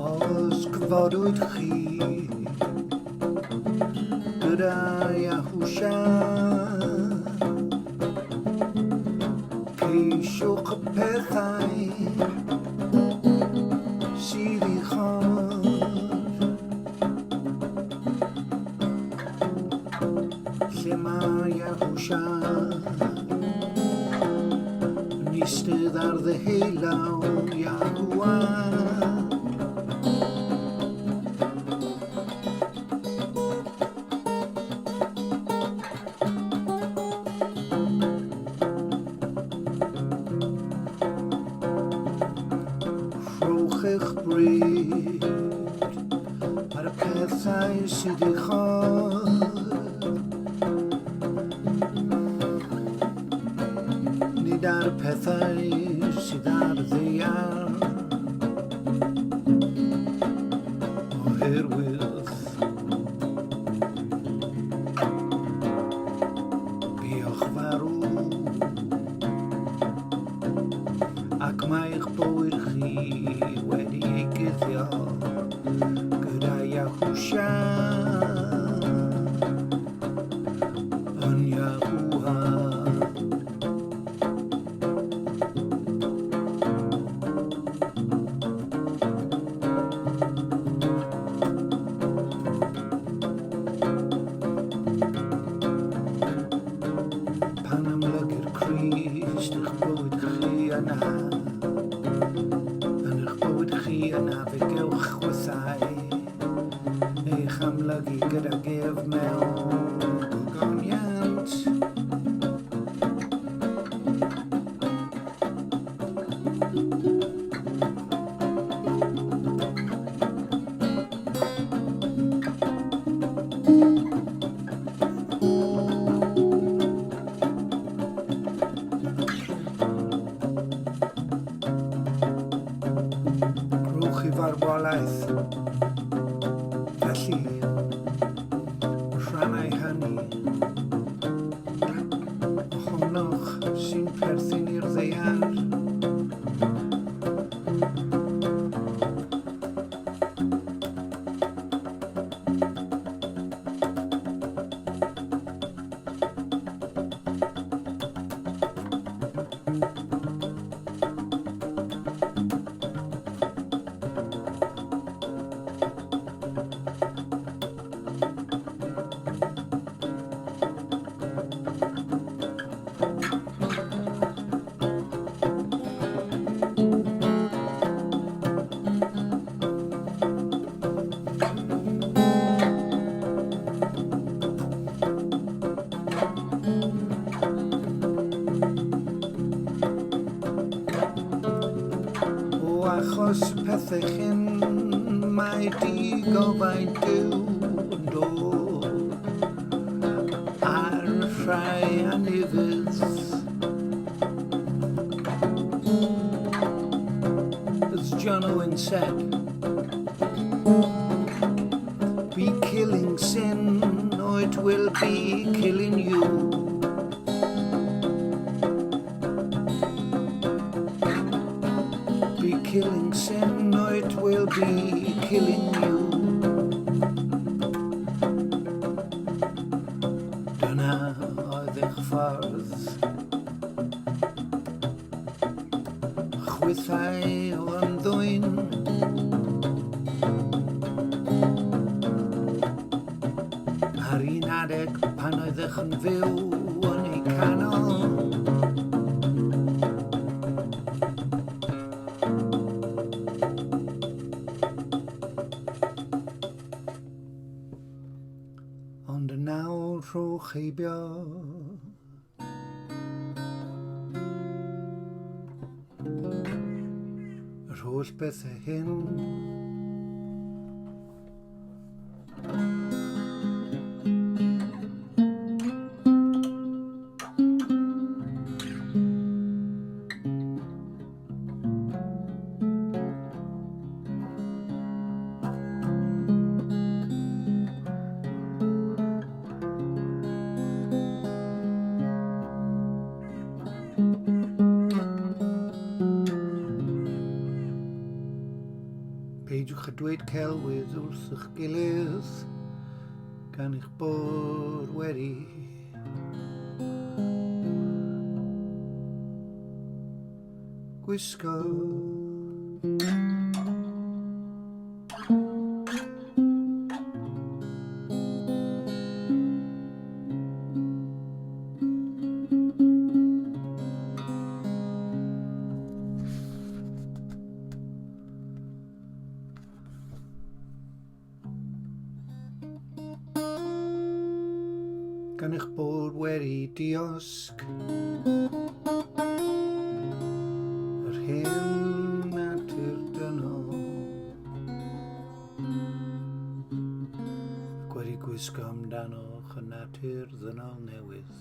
Os cyfodwyd chi gyda Yahusha, ceisiwch y pethau sydd uchod. Lle mae Yahusha yn eistedd ar ddeheulaw Yahuwah. Rhowch eich bryd ar y pethau sydd uchod. Nid ar y pethau sydd ar y ddaear. Oherwydd buoch farw ac mae'ch bywyd chi wedi ei guddio gyda Yahusha yn Yahuwah. Pan amlygir Crist eich bywyd chi yna, yn eich bywyd chi yna fe gewch chwythau eich amlygu gydag ef mewn gogoniant. Rhowch i farwolaeth. Felly, y rhannau hynny ohonoch sy'n perthyn i'r ddaear. O achos y pethau hyn mae digofaint Duw yn dod ar rhai anufudd. As John Owen said, be killing sin or it will be killing you. Be killing sin or it will be killing you. Dyna oedd eich ffordd. Chwythau o ymddwyn. Ar un adeg pan oeddech yn fyw yn eu canol. Ond yn nawr rhowch heibio. Yr holl bethau hyn. Peidiwch â dweud celwydd wrth eich gilydd gan eich bod wedi gwisgo. Gan eich bod wedi diosg yr hen natur dynol ac wedi gwisgo amdanoch y natur ddynol newydd.